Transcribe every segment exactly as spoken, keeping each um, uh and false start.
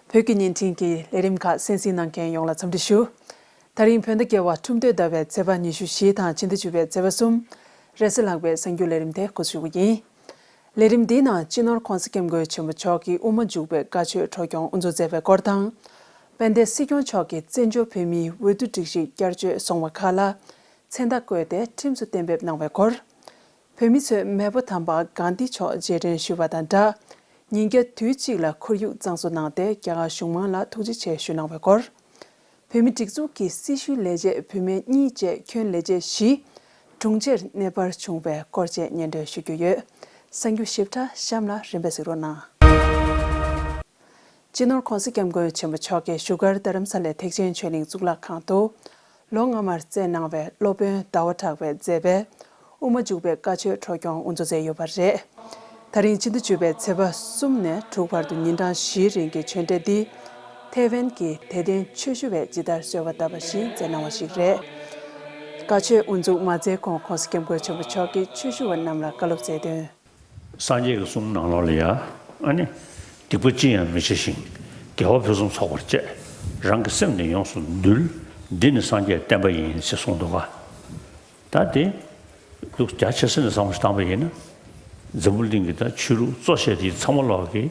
བོད་ཀྱི་བརྙན་འཕྲིན་གྱི་ལས་རིམ་ཁག་གསན་གཟིགས་གནང་མཁན་ཡོངས་ལ་འཚམས་འདྲི་ཞུ། ད་རིང་བོད་ཟླ་བརྒྱད་པ་ཁྲུམས་སྟོད་ཟླ་བའི་ཚེས་པ་ཉི་ཤུ་བཞི་དང་ཕྱི་ཟླ་བཅུ་པའི་ཚེས་པ་གསུམ། རེས་གཟའ་ལྷག་པའི་གསར་འགྱུར་ལས་རིམ་དེ་འགོ་འཛུགས་ཞུ་རྒྱུ་ཡིན། ལས་རིམ་འདིའི་ནང་སྤྱི་ནོར་༸གོང་ས་༸སྐྱབས་མགོན་ཆེན་པོ་མཆོག་གིས་དབུ་མ་འཇུག་པའི་བཀའ་ཆོས་འཕྲོ་སྐྱོང་དབུ་འཛུགས་མཛད་པའི་སྐོར་དང་། དཔལ་ལྡན་སྲིད་སྐྱོང་མཆོག་གིས་བཙན་བྱོལ་བོད་མིའི་འོས་བསྡུ་སྒྲིག་གཞི་བསྐྱར་བཅོས་སོང་བ་ཁག་ལ་མཚན་རྟགས་བཀོད་དེ་ཁྲིམས་སུ་གཏན་འབེབས་གནང་བའི་སྐོར། བོད་མི་ཚོས་མེས་པོ་དམ་པ་གྷན་དྷི་མཆོག་རྗེས་དྲན་ཞུས་པ་དང་སྦྲགས། ཉིན་བརྒྱ་དུས་གཅིག་ལ་ཁོར་ཡུག་གཙང་བཟོ་གནང་སྟེ་རྒྱ་གར་གཞུང་མང་ལ་ཐུགས་རྗེ་ཆེ་ཞུས་གནང་བའི་སྐོར། བོད་མི་སྒྲིག་འཛུགས་ཀྱི་སྲི་ཞུའི་ལས་བྱེད་བུད་མེད་གཉིས་བཅས་ཁྱོན་ལས་བྱེད་བཞི་དྲུང་ཆེར་གནས་སྤར་བྱུང་བའི་སྐོར་བཅས་སྙན་སྒྲོན་ཞུ་རྒྱུ་ཡོད། གསར་འགྱུར་ཞིབ་ཕྲ་གཤམ་ལ་རིམ་པས་གཟིགས་རོགས་གནང་། སྤྱི་ནོར་༸གོང་ས་༸སྐྱབས་མགོན་ཆེན་པོ་མཆོག་གིས་བཞུགས་སྒར་རྡ་རམ་ས་ལའི་ཐེག་ཆེན་ཆོས་གླིང་གཙུག་ལག་ཁང་དུ། ལོ་སྔ་མར་བསྩལ་གནང་བའི་སློབ་དཔོན་ཟླ་བ་གྲགས་པས་མཛད་པའི་དབུ་མ་འཇུག་པའི་བཀའ་ཆོས་འཕྲོ་སྐྱོང་དབུ་འཛུགས་མཛད་ཡོད་པ་རེད། ད་རིང་ཕྱི་ཟླ་བཅུ་པའི་ཚེས་པ་གསུམ་ནས་དྲུག་བར་དུ་ཉིན་གྲངས་བཞིའི་རིང་གི་ཆོས་འབྲེལ་འདི། ཐའེ་ཝན་གྱི་དད་ལྡན་ཆོས་ཞུ་བས་ཇི་ལྟར་གསོལ་བ་བཏབ་པ་བཞིན་མཛད་གནང་བ་ཞིག་རེད། བཀའ་ཆོས་དབུ་འཛུགས་མ་མཛད་གོང་༸གོང་ས་༸སྐྱབས་མགོན་ཆེན་པོ་མཆོག་གིས་ཆོས་ཞུ་བ་རྣམས་ལ་བཀའ་སློབ་སྩལ་དོན། སངས་རྒྱས་ཀྱིས་གསུངས་ནང་ལོགས་ལ་ཡ། ཨ་ནི། སྡིག་པ་ཅི་ཡང་མི་བྱ་ཞིང་། དགེ་བ་ཕུན་སུམ་ཚོགས་པར་སྤྱད། རང་གི་སེམས་ནི་ཡོངས་སུ་འདུལ། འདི་ནི་སངས་རྒྱས་བསྟན་པ་ཡིན་ཞེས་གསུངས་འདུག་ག། ད་དེ། ལུགས་རྒྱ་ཆེ་ས་ནས་བསམ་བློ་བཏང་པ་ཡིན་ན། འཛམ་བུ་གླིང་གི་ད་ཆོས་ལུགས་གཙོ་ཆེ་དེ་ཚང་མ་ལོག་གིས་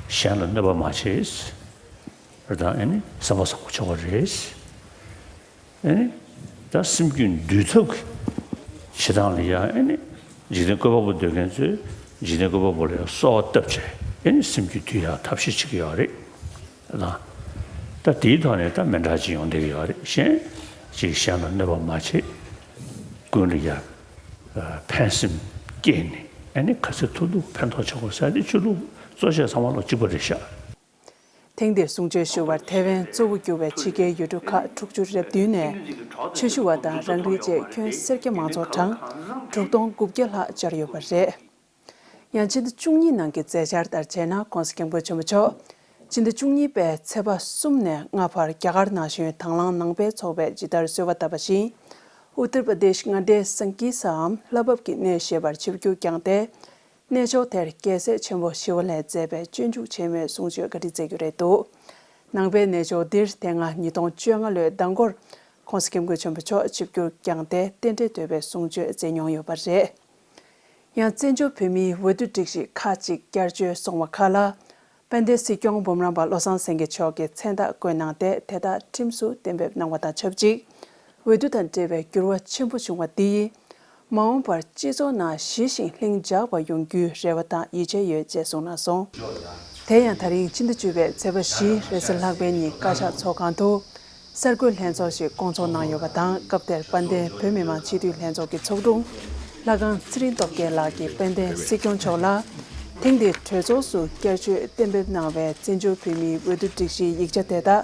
གཞན་ལ་གནོད་པ་མ་བྱེད། རེད་ད་ཨ་ནི་སེམས་པ་བཟང་པོ་བྱེད་དགོས་རེད། ཨེ་ནི། ད་སེམས་རྒྱུད་འདུལ་ཐབས་ཀྱི་བྱེད་སྟངས་ལ་ཡང་ཨེ་ནི། འཇིག་རྟེན་བཀོད་པ་པོ་འདོད་མཁན་ཚོས་འཇིག་རྟེན་བཀོད་པ་པོ་ལ་ཡང་གསོལ་བ་བཏབ་བྱས་ཨེ་ནི་སེམས་རྒྱུད་འདུལ་ཡག་ཐབས་ཤེས་བྱེད་ཀྱི་ཡོད་རེད། ད་ད་དེའི་ཐོག་ནས་ད་མི་འདྲ་ཅིག་ཡོང་བསྡད་ཀྱི་ཡོད་རེད། གཞན་ཅིག་གཞན་ལ་གནོད་པ་མ་བྱེད། ཀུན་ལ་ཡང་ཕན་སེམས་སྐྱེས་ནས་ཨེ་ནི་ག་ཚོད་ཐུབ་ཐུབ་ཕན་ཐོགས་བྱེད་དགོས་ཟེར་ཏེ་ཆོས་ལུགས་གཙོ་ཆེ་ཚང་མ་ལ་གཅིག་པ་རེད་ཤག། ཐེངས་འདིར་གསུང་ཆོས་ཞུ་བར་ཐའེ་ཝན་གཙོ་བོ་གྱུར་བའི་ཕྱི་རྒྱལ་ཡུལ་གྲུ་ཁག་དྲུག་ཅུ་རེ་བདུན་ནས་ཆོས་ཞུ་བ་དང་རང་རིགས་བཅས་ཁྱོན་སེར་སྐྱ་མང་ཚོགས་གྲངས་དྲུག་སྟོང་དགུ་བརྒྱ་ལྷག་བཅར་ཡོད་པ་རེད། ཡང་ཕྱི་ཟླ་བཅུ་གཉིས་ནང་གི་མཛད་འཆར་ལྟར་བྱས་ན་༸གོང་ས་༸སྐྱབས་མགོན་ཆེན་པོ་མཆོག་ཕྱི་ཟླ་བཅུ་གཉིས་པའི་ཚེས་པ་གསུམ་ནས་ལྔ་བར་རྒྱ་གར་ན་གཞོན་དྭང་བླངས་ནང་པའི་ཚོགས་པས་ཇི་ལྟར་གསོལ་བ་བཏབ་པ་བཞིན། ཨུ་ཏར་པ་དེཤ་མངའ་སྡེའི་སང་ཀི་སའམ་ལྷ་བབས་ཀྱི་གནས་ཞེས་པར་ཆིབས་བསྒྱུར་བསྐྱངས་ཏེ། གནས་མཆོག་དེར་རྒྱལ་སྲས་ཆེན་པོ་ཞི་བ་ལྷས་མཛད་པའི་སྤྱོད་འཇུག་ཆེན་མོའི་གསུང་ཆོས་བཀའ་འདྲི་མཛད་རྒྱུ་རེད་འདུག། ནང་པའི་གནས་མཆོག་འདིར་དེ་སྔ་ཉིས་སྟོང་བཅོ་ལྔ་ལོའི་ཟླ་འགོར་༸གོང་ས་༸སྐྱབས་མགོན་ཆེན་པོ་མཆོག་ཆིབས་བསྒྱུར་བསྐྱངས་ཏེ་རྟེན་འབྲེལ་དོད་པའི་གསུང་ཆོས་མཛད་མྱོང་ཡོད་པ་རེད། ཡང་བཙན་བྱོལ་བོད་མིའི་འོས་བསྡུ་སྒྲིག་གཞི་ཁག་ཅིག་བསྐྱར་བཅོས་སོང་བ་ཁག་ལ། དཔལ་ལྡན་སྲིད་སྐྱོང་འབུམ་རམས་པ་བློ་བཟང་སེང་གེ་མཆོག་གིས་མཚན་རྟགས་བཀོད་གནང་སྟེ་དེ་དག་ཁྲིམས་སུ་གཏན་འབེབས་གནང་བ་དང་ཆབས་ཅིག། འོས་བསྡུ་དང་འབྲེལ་བའི་འགྱུར་བ་ཆེན་པོ་བྱུང་བ་འདི་ཡིས། མ་འོངས་པར་སྤྱི་ཚོགས་ནང་ཞི་ཞིང་ལྷིང་འཇགས་པ་ཡོང་རྒྱུའི་རེ་བ་དང་ཡིད་ཆེས་ཡོད་ཅེས་གསུངས་གནང་སོང་། དེ་ཡང་ད་རིང་ཕྱི་ཟླ་བཅུ་པའི་ཚེས་པ་བཞི་རེས་གཟའ་ལྷག་པའི་ཉིན་བཀའ་ཤག་ཚོགས་ཁང་དུ། གསར་འགོད་ལྷན་ཚོགས་ཤིག་བསྐོང་ཚོགས་གནང་ཡོད་པ་དང་། སྐབས་དེར་དཔལ་ལྡན་བོད་མི་མང་སྤྱི་འཐུས་ལྷན་ཚོགས་ཀྱི་ཚོགས་དྲུང་ལྷ་ཁང་ཚེ་རིང་སྟོབས་རྒྱལ་ལགས་ཀྱིས་དཔལ་ལྡན་སྲིད་སྐྱོང་མཆོག་ལ། ཐེངས་འདིའི་གྲོས་ཚོགས་སུ་བསྐྱར་བཅོས་གཏན་འབེབས་གནང་བའི་བཙན་བྱོལ་བོད་མིའི་འོས་བསྡུ་སྒྲིག་གཞིའི་ཡིག་ཆ་དེ་དག་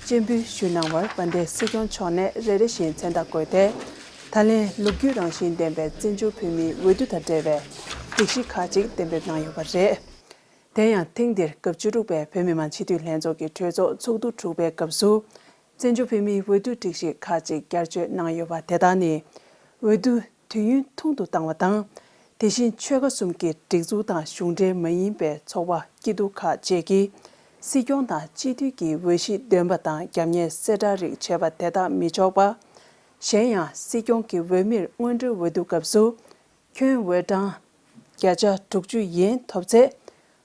སྤྱན་འབུལ་ཞུས་གནང་བར་དཔལ་ལྡན་སྲིད་སྐྱོང་མཆོག་ནས་རེ་རེ་བཞིན་མཚན་རྟགས་བཀོད་དེ། ད་ལན་ལོ་རྒྱུས་རང་བཞིན་ལྡན་པའི་བཙན་བྱོལ་བོད་མིའི་འོས་བསྡུ་དང་འབྲེལ་བའི་སྒྲིག་གཞི་ཁག་ཅིག་གཏན་འབེབས་གནང་ཡོད་པ་རེད། དེ་ཡང་ཐེངས་འདིར་སྐབས་བཅུ་དྲུག་པའི་བོད་མི་མང་སྤྱི་འཐུས་ལྷན་ཚོགས་ཀྱི་གྲོས་ཚོགས་ཚོགས་འདུ་དྲུག་པའི་སྐབས་སུ། བཙན་བྱོལ་བོད་མིའི་འོས་བསྡུ་སྒྲིག་གཞི་ཁག་ཅིག་བསྐྱར་བཅོས་གནང་ཡོད་པ་དེ་དག་ནི། འོས་བསྡུ་དུས་ཡུན་ཐུང་དུ་བཏང་བ་དང་། དེ་བཞིན་ཆོལ་ཁ་གསུམ་གྱི་སྒྲིག་འཛུགས་དང་གཞུང་འབྲེལ་མ་ཡིན་པའི་ཚོགས་པ་སྐྱིད་སྡུག་ཁག་བཅས་ཀྱིས། སྲིད་སྐྱོང་དང་སྤྱི་འཐུས་ཀྱི་འོས་གཞི་འདོན་པ་དང་རྒྱབ་གཉེར་གསལ་བསྒྲགས་རིགས་བྱས་པ་དེ་དག་མི་ཆོག་པ། གཞན་ཡང་། སྲིད་སྐྱོང་གི་འོས་མིར་སྔོན་འགྲོའི་འོས་བསྡུ་སྐབས་སུ། ཁྱོན་འོས་གྲངས་བརྒྱ་ཆ་དྲུག་ཅུ་ཡན་ཐོབ་ཚེ།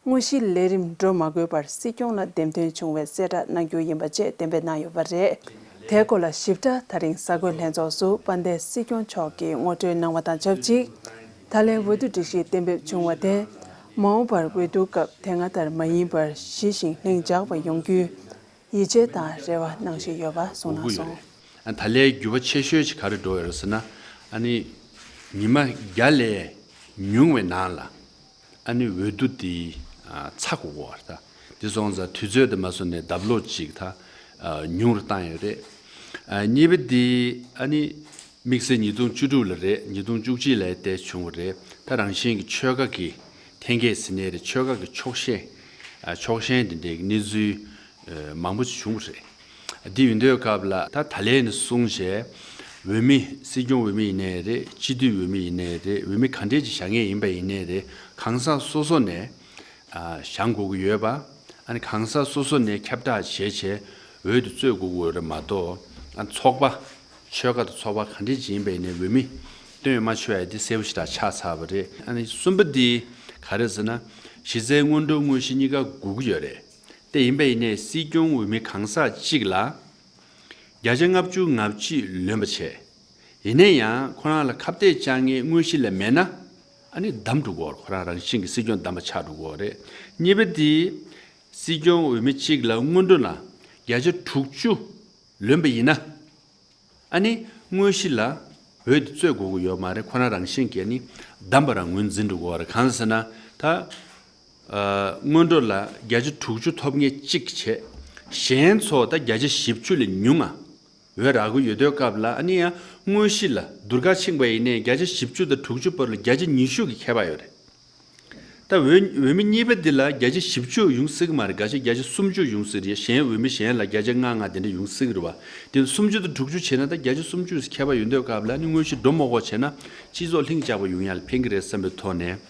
དངོས་གཞིའི་ལས་རིམ་འགྲོ་མ་དགོས་པར་སྲིད་སྐྱོང་ལ་འདེམས་ཐོན་བྱུང་བའི་གསལ་བསྒྲགས་གནང་རྒྱུ་ཡིན་པ་བཅས་གཏན་འབེབས་གནང་ཡོད་པ་རེད། དེའི་སྐོར་ལ་ཞིབ་ཕྲ་ད་རིང་གསར་འགོད་ལྷན་ཚོགས་སུ་དཔལ་ལྡན་སྲིད་སྐྱོང་མཆོག་གིས་ངོ་སྤྲོད་གནང་བ་དང་ཆབས་ཅིག། ད་ལན་འོས་བསྡུ་སྒྲིག་གཞི་གཏན་འབེབས་བྱུང་བ་དེ། མ་འོངས་པར་འོས་བསྡུ་སྐབས་དེ་སྔ་ལྟར་མ་ཡིན་པར་ཞི་ཞིང་ལྷིང་འཇགས་པ་ཡོང་རྒྱུའི་ཡིད་ཆེས་དང་རེ་བ་གནང་བཞིན་ཡོད་པ་གསུངས་གནང་སོང་། ད་ལན་འགྱུར་བ་ཆེ་ཤོས་ཅིག་ག་རེ་འགྲོ་ཡོད་རེད་ཟེར་ན། ཨ་ནི་ཉི་མ་བརྒྱ་ལས་ཉུང་བའི་ནང་ལ། ཨ་ནི་འོས་བསྡུ་དེ་ཚར་དགོས་ཀྱི་ཡོད་རེད་ད། དེ་སོང་ཙང་དུས་ཚོད་དེ་མ་བཟོ་ནས་ལྡབ་ལོག་ཅིག་ད་ཉུང་རུ་བཏང་ཡོད་རེད། གཉིས་པ་དེ་ཨ་ནི་དམིགས་བསལ་ཉིས་སྟོང་བཅུ་དྲུག་ལ་རེད། ཉིས་སྟོང་བཅུ་གཅིག་ལ་དེ་བྱུང་བ་རེད། ད་རང་བཞིན་གྱི་ཆོལ་ཁ་གི་འཐེན་འཁྱེར་ཟེར་ནའི་རེད། ཆོལ་ཁ་གི་ཕྱོགས་ཞེན། ཕྱོགས་ཞེན་དེ་འདྲའི་གནས་ཚུལ་མང་པོ་ཅིག་བྱུང་བ་རེད། འདི་ཡིན་དུས་སྐབས་ལ་ད་ད་ལན་ནས་བཟུང་བྱས། འོས་མི་སྲིད་སྐྱོང་འོས་མི་ཡིན་ནའི་རེད། སྤྱི་འཐུས་འོས་མི་ཡིན་ནའི་རེད། འོས་མི་ག་འདྲས་ཅིག་བཞེངས་མཁན་ཡིན་པ་ཡིན་ནའི་རེད། གང་ཟག་སོ་སོ་ནས་བཞེངས་དགོས་ཀྱི་ཡོད་པ། ཨ་ནི་གང་ཟག་སོ་སོ་ནས་ཁྱབ་བསྒྲགས་བྱས་བྱས་འོས་དེ་རྩོད་དགོས་ཀྱི་ཡོད་རེད་མ་གཏོགས། ཨ་ཚོགས་པ་ཆོལ་ཁ་དང་ཚོགས་པ་ག་འདྲ་ཅིག་ཡིན་པ་ཡིན་ནའི་འོས་མི་བཏོན་ཡོད་མ་ཆོད་ཡ་དེ་གསལ་པོ་ཞེ་དྲག་ཆགས་ཚར་བ་རེད། ཨ་ནི་གསུམ་པ་དེ་ག་རེ་ཟེར་ན། གཞི་རྩའི་སྔོན་འགྲོ་དངོས་གཞི་གཉིས་ཀ་དགོས་ཀྱི་ཡོད་རེད། དེ་ཡིན་པ་ཡིན་ནའི་སྲིད་སྐྱོང་འོས་མི་གང་ཟག་གཅིག་ལ་བརྒྱ་ཆ་ལྔ་བཅུ་ང་གཅིག་ལོན་པ་བྱས། ཡིན་ན་ཡང་ཁོ་རང་ལ་ཁ་གཏད་གཅོག་མཁན་དངོས་གཞི་ལ་མེད་ན། ཨ་ནི་བདམས་འགྲོ་གི་ཡོད་རེད། ཁོ་རང་རང་བཞིན་གྱི་སྲིད་སྐྱོང་བདམས་པ་ཆགས་འགྲོ་གི་ཡོད་རེད། གཉིས་པ་དེ་སྲིད་སྐྱོང་འོས་མི་གཅིག་ལ་སྔོན་འགྲོ་ལ་བརྒྱ་ཆ་དྲུག་ཅུ་ལོན་པ་ཡིན་ན། ཨ་ནི་དངོས་གཞི་ལ་འོས་དེ་རྩོད་དགོས་ཀྱི་ཡོད་མ་རེད། ཁོ་རང་རང་བཞིན་གྱིས་ཨ་ནི་བདམས་པ་རང་ངོས་འཛིན་འགྲོ་གི་ཡོད་རེད། གང་ཟེར་ན་ད། ཨ་སྔོན་འགྲོ་ལ་བརྒྱ་ཆ་དྲུག་ཅུ་ཐོབ་མཁན་གཅིག་བྱས། གཞན་ཚོ་ད་བརྒྱ་ཆ་བཞི་བཅུ་ལས་ཉུང་ང་འོས་རག་གི་ཡོད་དུས་སྐབས་ལ། ཨ་ནི་ཡང་དངོས་གཞི་ལ་བསྡུར་ག་ཕྱིན་པ་ཡིན་ནའི་བརྒྱ་ཆ་བཞི་བཅུ་དང་དྲུག་ཅུ་བར་ལ་བརྒྱ་ཆ་ཉི་ཤུ་གི་ཁྱད་པར་ཡོད་རེད། ད་འོས་འོས་མི་གཉིས་པ་འདི་ལ་བརྒྱ་ཆ་བཞི་བཅུ་ཡོང་སྲིད་ཀྱི་མ་རེད། ག་ཆ་བརྒྱ་ཆ་སུམ་ཅུ་ཡོང་སྲིད་རེད། གཞན་འོས་མི་གཞན་ལ་བརྒྱ་ཆ་ལྔ་ལྔ་དེ་འདྲ་ཡོང་སྲིད་ཀྱི་རེད་བ། དེ་ནི་སུམ་ཅུ་དང་དྲུག་ཅུ་བྱས་ན་ད་བརྒྱ་ཆ་སུམ་ཅུ་ཁྱད་པར་ཡོང་དུས་སྐབས་ལ་ཨ་ནི་དངོས་གཞི་འགྲོ་མ་དགོས་བྱས་ན་སྤྱི་ཚོགས་ལྷིང་འཇགས་པོ་ཡོང་ཡ་ལ་ཕན་གྱི་རེད་བསམ་པའི་ཐོག་ནས།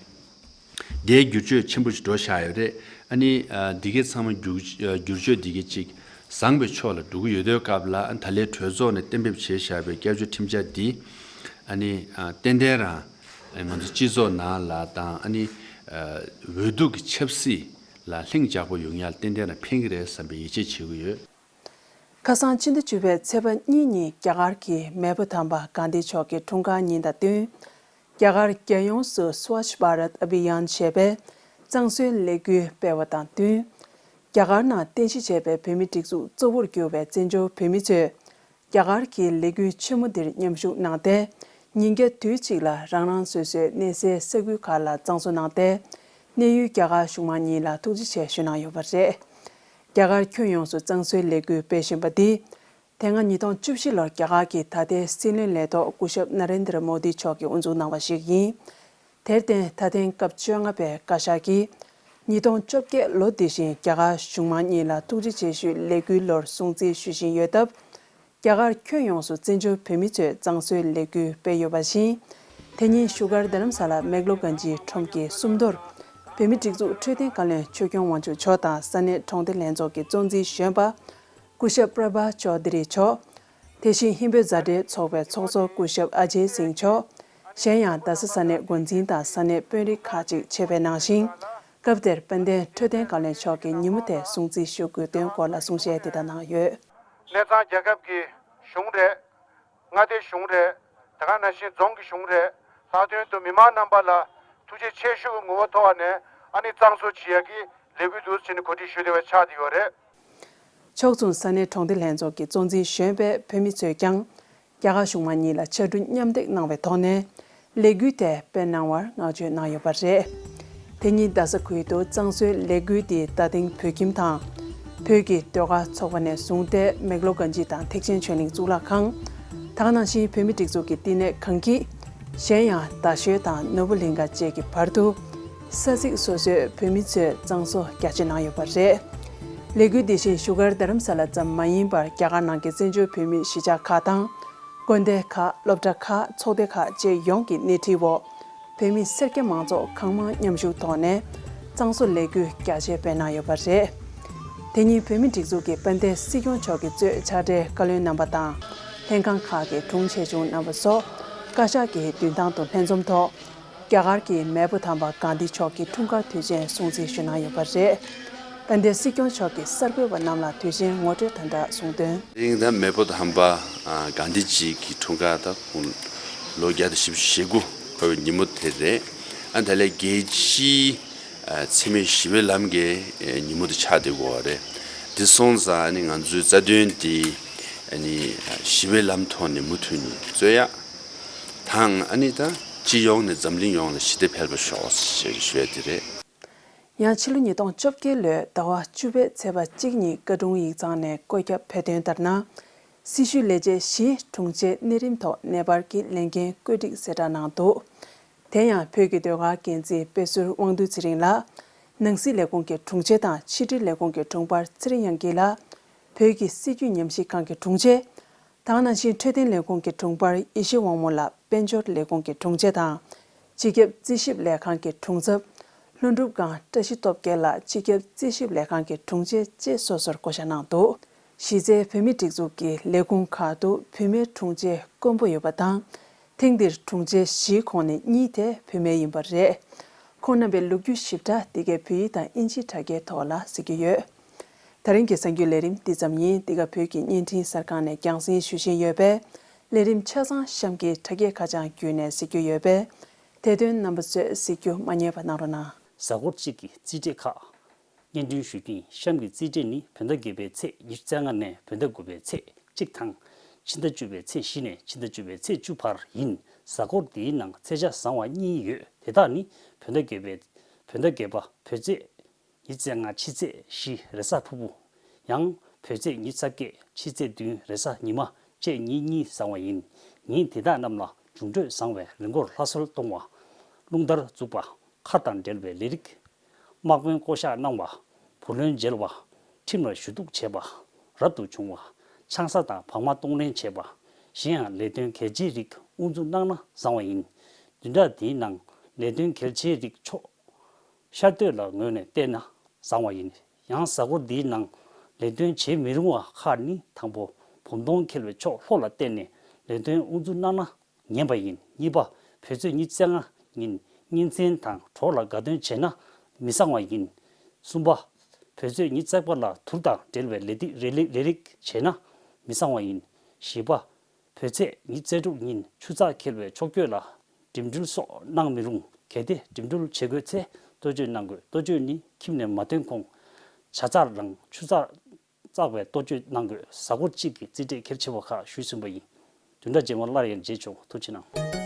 དེའི་བསྒྱུར་བཅོས་ཆེན་པོ་ཞིག་འགྲོ་བཞག་ཡོད་རེད། ཨ་ནི་ཨ་འདི་གའི་ཚང་མ་བསྒྱུར་ཨ་བསྒྱུར་བཅོས་འདི་གའི་ཅིག་བཟང་པའི་ཕྱོགས་ལ་འགྲོ་གི་ཡོད་དུས་སྐབས་ལ། ཨ་ད་ལན་གྲོས་ཚོགས་ནས་གཏན་འབེབས་བྱས་བཞག་པའི་བསྐྱར་བཅོས་ཁྲིམས་འཆར་འདི་ཨ་ནི་ཨ་ཏན་ཏན་རང་ང་ཚོ་སྤྱི་ཚོགས་ནང་ལ་དང་། ཨ་ནི་ཨ་འོས་བསྡུ་གི་ཆབ་སྲིད་ལ་ལྷིང་འཇགས་པོ་ཡོང་ཡ་ལ་ཏན་ཏན་རང་ཕན་གྱི་རེད་བསམ་པའི་ཡིད་ཆེས་བྱེད་ཀྱི་ཡོད། ཁ་སང་ཕྱི་ཟླ་བཅུ་པའི་ཚེས་པ་གཉིས་ཉིན་རྒྱ་གར་གྱི་མེས་པོ་དམ་པ་གྷན་དྷི་མཆོག་གི་འཁྲུངས་སྐར་ཉིན་དང་བསྟུན། རྒྱ་གར་རྒྱལ་ཡོངས་སུ་Swachh Bharat Abhiyan ཞེས་པའི་གཙང་བཟོའི་ལས་འགུལ་སྤེལ་བ་དང་བསྟུན། རྒྱ་གར་ནང་རྟེན་གཞི་བྱས་པའི་བོད་མིའི་སྒྲིག་འཛུགས་གཙོ་བོར་གྱུར་པའི་བཙན་བྱོལ་བོད་མི་ཚོས་རྒྱ་གར་གྱི་ལས་འགུལ་ཆེན་མོ་འདིར་མཉམ་ཞུགས་གནང་སྟེ། ཉིན་བརྒྱ་དུས་གཅིག་ལ་རང་རང་སོ་སོའི་གནས་སའི་ས་ཁུལ་ཁག་ལ་གཙང་བཟོ་གནང་སྟེ། གནས་ཡུལ་རྒྱ་གར་གཞུང་མང་གཉིས་ལ་ཐུགས་རྗེ་ཆེ་ཞུ་གནང་ཡོད་པ་རེད། རྒྱ་གར་ཁྱོན་ཡོངས་སུ་གཙང་བཟོའི་ལས་འགུལ་སྤེལ་བཞིན་པ་འདི། དེ་སྔ་ཉིས་སྟོང་བཅུ་བཞི་ལོར་རྒྱ་གར་གྱི་ད་ལྟའི་སྲིད་བློན་ལས་ཐོག་སྐུ་ཞབས་ན་རེན་དྲ་མོ་དི་མཆོག་གིས་དབུ་འཛུགས་གནང་བ་ཞིག་ཡིན། དེར་བརྟེན་ད་ཐེངས་སྐབས་བཅོ་ལྔ་པའི་བཀའ་ཤག་གིས་ཉིས་སྟོང་བཅོ་བརྒྱད་ལོ་འདི་བཞིན་རྒྱ་གར་གཞུང་མང་གཉིས་ལ་ཐུགས་རྗེ་ཆེ་ཞུའི་ལས་འགུལ་ལོར་སྲུང་བརྩི་ཞུ་བཞིན་ཡོད་སྟབས། རྒྱ་གར་ཁྱོན་ཡོངས་སུ་བཙན་བྱོལ་བོད་མི་ཚོས་གཙང་བཟོའི་ལས་འགུལ་སྤེལ་ཡོད་པ་བཞིན། དེ་ཉིན་བཞུགས་སྒར་རྡ་རམ་ས་ལ་མེག་ལོ་གན་ཇིའི་ཁྲོམ་གྱི་སུམ་མདོར་བོད་མིའི་སྒྲིག་འཛུགས་འཕྲོད་བསྟེན་བཀའ་བློན་ཆོས་སྐྱོང་དབང་ཕྱུག་མཆོག་དང་ས་གནས་གྲོང་སྡེ་ལྷན་ཚོགས་ཀྱི་གཙོ་འཛིན་གཞོན་པ་སྐུ་ཞབས་པྲ་བྷ་ཅོ་དྷི་རི་མཆོག་དེ་བཞིན་ཧིན་བོད་མཛའ་འབྲེལ་ཚོགས་པའི་ཚོགས་གཙོ་སྐུ་ཞབས་ཨ་ཇེ་སིང་མཆོག་གཞན་ཡང་རྡ་ས་ས་གནས་འགོ་འཛིན་དང་ས་གནས་དཔོན་རིགས་ཁག་ཅིག་ཆེད་ཕེབས་གནང་ཞིང་། སྐབས་དེར་དཔལ་ལྡན་འཕྲོད་བསྟེན་བཀའ་བློན་མཆོག་གིས་ཉིན་མོ་དེར་སྲུང་བརྩི་ཞུ་དགོས་དོན་སྐོར་ལ་གསུང་བཤད་དེ་ལྟར་གནང་ཡོད། གནས་ཚང་རྒྱལ་ཁབ་ཀྱི་གཞུང་རེད། མངའ་སྡེའི་གཞུང་རེད། དེ་ག་ནང་བཞིན་རྫོང་གི་གཞུང་རེད། ལྷག་དོན་དུ་མི་མང་རྣམ་པ་ལ་ཐུགས་རྗེ་ཆེ་ཞུ་གི་ངོ་བོ་མཐོ་བ་ནས་ཨ་ནི་གཙང་བཟོ་བྱེད་ཡག་གི་ལས་འགུལ་འདུག་ཟེར་ནས་གོ་སྒྲིག་ཞུས་བསྡད་པ་ཆགས་བསྡད་ཡོད་རེད། ཕྱོགས་མཚུངས་ས་གནས་གྲོང་སྡེ་ལྷན་ཚོགས་ཀྱི་གཙོ་འཛིན་གཞོན་པས་བོད་མི་ཚོས་ཀྱང་རྒྱ་གར་གཞུང་མང་གཉིས་ལ་ཕྱར་གྲུ་མཉམ་འདེགས་གནང་བའི་ཐོག་ནས་ལས་འགུལ་དེ་སྤེལ་གནང་བར་བསྔགས་བརྗོད་གནང་ཡོད་པ་རེད། དེ་ཉིན་རྡ་ས་ཁུལ་དུ་གཙང་བཟོའི་ལས་འགུལ་འདི་རྡ་སྟེང་བོད་ཁྱིམ་དང་། བོད་ཀྱི་ཟློས་གར་ཚོགས་པ་ནས་བཟུང་སྟེ་མེག་ལོ་གན་ཇི་དང་ཐེག་ཆེན་ཆོས་གླིང་གཙུག་ལག་ཁང་། དེ་ག་ནང་བཞིན་བོད་མིའི་སྒྲིག་འཛུགས་ཀྱི་བསྟི་གནས་གངས་སྐྱིད། གཞན་ཡང་རྡ་ཤོད་དང་ནོར་བུ་གླིང་ག་བཅས་ཀྱི་བར་དུ། ས་ཚིགས་སོ་སོའི་བོད་མི་ཚོས་གཙང་བཟོ་རྒྱ་ཆེ་གནང་ཡོད་པ་རེད། ལས་འགུལ་འདི་བཞིན་བཞུགས་སྒར་རྡ་རམ་ས་ལ་ཙམ་མ་ཡིན་པར་རྒྱ་གར་ནང་གི་བཙན་བྱོལ་བོད་མིའི་གཞིས་ཆགས་ཁག་དང་། དགོན་སྡེ་ཁག་སློབ་གྲྭ་ཁག་ཚོགས་སྡེ་ཁག་བཅས་ཡོངས་ཀྱི་སྣེ་ཁྲིད་འོག་བོད་མི་སེར་སྐྱ་མང་ཚོགས་གང་མང་མཉམ་ཞུགས་ཐོག་ནས་གཙང་བཟོ་ལས་འགུལ་རྒྱ་ཆེ་སྤེལ་གནང་ཡོད་པ་རེད། དེ་ཉིན་བོད་མིའི་སྒྲིག་འཛུགས་ཀྱི་དཔལ་ལྡན་སྲིད་སྐྱོང་མཆོག་གིས་གཙོས་ཕྱག་སྦྲེལ་བཀའ་བློན་རྣམ་པ་དང་། ལྷན་ཁང་ཁག་གི་དྲུང་ཆེ་ཆུང་རྣམ་པ་སོགས་བཀའ་ཤག་གི་མདུན་ཐང་དུ་ལྷན་འཛོམས་ཐོག་རྒྱ་གར་གྱི་མེས་པོ་དམ་པ་གྷན་དྷི་མཆོག་གི་འཁྲུངས་སྐར་དུས་ཆེན་སྲུང་བརྩི་ཞུས་གནང་ཡོད་པ་རེད། དཔལ་ལྡན་སྲིད་སྐྱོང་མཆོག་གིས་གསར་འགོད་པ་རྣམས་ལ་དུས་ཆེན་ངོ་སྤྲོད་དང་སྦྲགས་གསུངས་དོན། དེ་རིང་ད་མེས་པོ་དམ་པ་ཨ་གྷན་དྷི་ཇི་གི་འཁྲུངས་སྐར་ད་ཁོང་ལོ་བརྒྱ་དང་བཞི་བཅུ་ཞེ་དགུ་འཁོར་བའི་ཉིན་མོ་དེ་རེད། ཨ་ད་ལས་རྒྱལ་སྤྱིའི་ཨ་འཚེ་མེད་ཞི་བའི་ལམ་གྱི་ཨ་ཉིན་མོ་དེ་ཆགས་བསྡད་ཡོད་རེད། དེ་སོང་ཙང་ཨ་ནི་ང་ཚོའི་རྩ་དོན་དེ་ཨ་ནི་ཞི་བའི་ལམ་ཐོག་ནས་མུ་མཐུད་ནས་རྩོད་ཡ་དང་། ཨ་ནི་ད་སྤྱི་ཡོངས་ནས་འཛམ་གླིང་ཡོངས་ལ་ཞི་བདེ་འཕེལ་བར་ཤོག་ཞེས་ཞུ་ཡ་དེ་རེད། ཡང་ཕྱི་ལོ་ཉིས་སྟོང་བཅོ་བརྒྱད་ལོའི་ཟླ་བ་བཅུ་པའི་ཚེས་པ་གཅིག་ཉིན་བཀའ་དྲུང་ཡིག་ཚང་ནས་བཀོད་ཁྱབ་བོད་དོན་ལྟར་ན། སྲི་ཞུའི་ལས་བྱེད་བཞིའི་དྲུང་ཆེ་གནས་རིམ་ཐོག་ནད་པར་གྱི་ལས་འགན་བཀོད་སྒྲིག་གསལ་བསྒྲགས་གནང་འདུག་དེ་ཡང་བོད་ཀྱི་ཟློས་གར་འགན་འཛིན་དཔེ་ཟུར་དབང་འདུས་ཚེ་རིང་ལགས། ནང་སྲིད་ལས་ཁུངས་ཀྱི་དྲུང་ཆེ་དང་ཕྱི་དྲིལ་ལས་ཁུངས་ཀྱི་དྲུང་འཕར་ཚེ་རིང་དབྱངས་སྐྱིད་ལགས། བོད་ཀྱི་སྲིད་བྱུས་ཉམས་ཞིབ་ཁང་གི་དྲུང་ཆེ། དེ་ག་ནང་བཞིན་འཕྲོད་བསྟེན་ལས་ཁུངས་ཀྱི་དྲུང་འཕར་ཡེ་ཤེས་དབང་མོ་ལགས། དཔལ་འབྱོར་ལས་ཁུངས་ཀྱི་དྲུང་ཆེ་དང་། སྤྱི་ཁྱབ་རྩིས་ཞིབ་ལས་ཁང་གི་དྲུང་ཚབ། ལྷུན་གྲུབ་སྒང་བཀྲ་ཤིས་སྟོབས་རྒྱལ་ལགས་སྤྱི་ཁྱབ་རྩིས་ཞིབ་ལས་ཁང་གི་དྲུང་ཆེ་བཅས་སོ་སོར་བསྐོ་བཞག་གནང་འདུག་གཞི་རྩའི་བོད་མིའི་སྒྲིག་འཛུགས་ཀྱི་ལས་ཁུངས་ཁག་ཏུ་བུད་མེད་དྲུང་ཆེ་དཀོན་པོ་ཡོད་པ་དང་། ཐེངས་འདིར་དྲུང་ཆེ་བཞིའི་ཁོངས་ནས་གཉིས་དེ་བུད་མེད་ཡིན་པ་རེད། ཁོང་རྣམ་པའི་ལོ་རྒྱུས་ཞིབ་ཕྲ་འདི་གའི་བོད་ཡིག་དང་དབྱིན་ཇིའི་དྲ་རྒྱའི་ཐོག་ལ་གཟིགས་རྒྱུ་ཡོད། ད་རིང་གི་གསར་འགྱུར་ལས་རིམ་འདི་ཙམ་ཡིན། འདི་ག་བོད་ཀྱི་བརྙན་འཕྲིན་གསར་ཁང་ནས་རྒྱང་སྲིང་ཞུ་བཞིན་ཡོད་པས། ལས་རིམ་ཆ་ཚང་གཤམ་གྱི་དྲ་རྒྱའི་ཁ་བྱང་བརྒྱུད་ནས་གཟིགས་རྒྱུ་ཡོད་པས། དེ་དོན་རྣམ་པ་ཚོས་གཟིགས་རྒྱུ་མ་བསྙེལ་བ་གནང་རོགས་གནང་། གཟའ་འཁོར་གཅིག་གི་རྩིས་འབྲས་ཁག་སྙན་སྒྲོན་ཞུ་རྒྱུ་ཡིན། གཤམ་གྱི་རྩིས་འབྲས་ནི་བོད་ཟླ་བརྒྱད་པའི་ཚེས་ཉི་ཤུ་རྩ་ལྔ་ནས་བོད་ཟླ་དགུ་པའི་ཚེས་གཅིག་དང་། ཕྱི་ཟླ་བཅུ་པའི་ཚེས་བཞི་ནས་ཕྱི་ཟླ་བཅུ་པའི་ཚེས་བཅུ་བར་ཡིན། གཟའ་འཁོར་འདིའི་ནང་ཚེས་ཆ་བཟང་བ་གཉིས་ཡོད། དེ་དག་ནི་བོད་ཟླ་བརྒྱད་པའི་བོད་ཟླ་བརྒྱད་པ་བོད་ཚེས་ཉི་ཤུ་རྩ་ལྔ་ཕྱི་ཚེས་བཞི་རེས་གཟའ་ཕུར་བུ། ཡང་བོད་ཚེས་ཉི་ཤུ་རྩ་བརྒྱད་ཕྱི་ཚེས་བདུན་རེས་གཟའ་ཉི་མ་བཅས་ཉིན་གཉིས་བཟང་བ་ཡིན། ཉིན་དེ་དག་རྣམས་ལ་འབྱུང་འཕྲོད་བཟང་བའི་རི་མགོར་ལྷ་གསོལ་གཏོང་བ། རླུང་དར་འཛུགས་པ། མཁར་དང་འབྲེལ་བའི་ལས་རིགས། དམག་དཔོན་བསྐོ་གཞག་གནང་བ། བུ་ལོན་འཇལ་བ། ཁྲིམས་ལ་ཞུ་གཏུག་བྱེད་པ། རབ་ཏུ་བྱུང་བ། ཆང་ས་དང་བག་མ་གཏོང་ལེན་བྱེད་པ། གཞན་ཡང་ལས་དོན་གལ་ཆེའི་རིགས་དབུ་འཛུགས་གནང་ན་བཟང་བ་ཡིན། བདུན་ཕྲག་འདིའི་ནང་ལས་དོན་གལ་ཆེའི་རིགས་ཕྱོགས་ཤར་སྟོད་ལ་ངོས་ནས་བལྟས་ན་བཟང་བ་ཡིན། ཡང་གཟའ་འཁོར་འདིའི་ནང་ལས་དོན་བྱེད་མི་རུང་བ་ཁག་ནི། དང་པོ། བུམ་སྟོང་འཁེལ་བའི་ཕྱོགས་ལྷོ་ལ་བལྟས་ནས་ལས་དོན་དབུ་འཛུགས་གནང་ན་ངན་པ་ཡིན། གཉིས་པ། བོད་ཚེས་ཉི་ཤུ་རྩ་ལྔ་ཉིན་གཉེན་ཚན་དང་གྲོགས་ལ་དགའ་སྟོན་བྱས་ན་མི་བཟང་བ་ཡིན། གསུམ་པ། བོད་ཚེས་ཉི་ཤུ་རྩ་བརྒྱད་ལ་དུར་དང་འབྲེལ་བའི་ལས་རིགས་ལས་རིགས་བྱས་ན་མི་བཟང་བ་ཡིན། བཞི་པ། བོད་ཚེས་ཉི་ཤུ་རྩ་དྲུག་ཉིན་ཆུ་ཚགས་འཁེལ་བའི་ཕྱོགས་བསྐྱོད་ལ་འགྲིམ་འགྲུལ་སོགས་གནང་མི་རུང་། གལ་ཏེ་འགྲིམ་འགྲུལ་བྱེད་དགོས་ཚེ་ལྟོ་བཅོས་གནང་དགོས། ལྟོ་བཅོས་ནི་ཁྱིམ་ནས་མ་ཐོན་གོང་ཇ་ཚགས་དང་ཆུ་ཚགས་བཙགས་པའི་ལྟོ་བཅོས་གནང་དགོས། གཟའ་འཁོར་གཅིག་གི་རྩིས་འབྲས་གལ་ཆེ་བ་ཁག་ཞུས་ཟིན་པ་ཡིན། བདུན་ཕྲག་རྗེས་མ་སླར་ཡང་མཇལ་ཆོག་ཐུགས་རྗེ་གནང་།